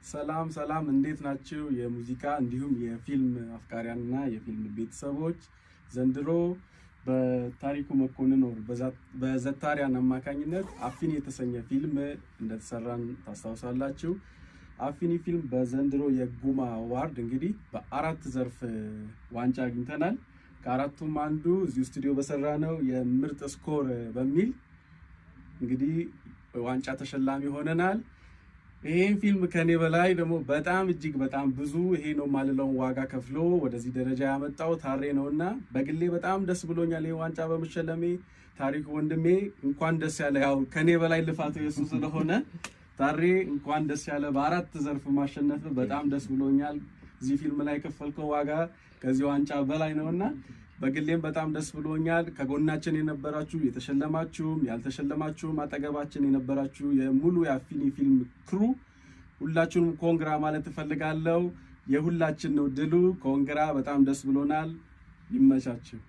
ሰላም ሰላም፣ እንዴት ናችሁ? የሙዚቃ እንዲሁም የፊልም አፍቃሪያንና የፊልም ቤተሰቦች፣ ዘንድሮ በታሪኩ መኮንን ወር በዘታሪያን አማካኝነት አፊኒ የተሰኘ ፊልም እንደተሰራን ታስታውሳላችሁ። አፊኒ ፊልም በዘንድሮ የጉማ አዋርድ እንግዲህ በ4 ዘርፍ ዋንጫ አግኝተናል። ከአራቱም አንዱ እዚሁ ስቱዲዮ በሰራ ነው የምርጥ ስኮር በሚል እንግዲህ ዋንጫ ተሸላሚ ሆነናል። ይሄን ፊልም ከኔ በላይ ደግሞ በጣም እጅግ በጣም ብዙ ይሄ ነው የማልለውን ዋጋ ከፍሎ ወደዚህ ደረጃ ያመጣው ታሬ ነውና በግሌ በጣም ደስ ብሎኛል ይሄ ዋንጫ በመሸለሜ። ታሪኩ ወንድሜ እንኳን ደስ ያለ። ያው ከኔ በላይ ልፋቱ የሱ ስለሆነ ታሬ እንኳን ደስ ያለ። በ4 ዘርፍ ማሸነፍ በጣም ደስ ብሎኛል። እዚህ ፊልም ላይ የከፈልከው ዋጋ ከዚህ ዋንጫ በላይ ነውና በግሌም በጣም ደስ ብሎኛል። ከጎናችን የነበራችሁ የተሸለማችሁም ያልተሸለማችሁም አጠገባችን የነበራችሁ የሙሉ የአፊኒ ፊልም ክሩ ሁላችሁንም ኮንግራ ማለት እፈልጋለሁ። የሁላችን ነው ድሉ። ኮንግራ፣ በጣም ደስ ብሎናል። ይመቻችሁ።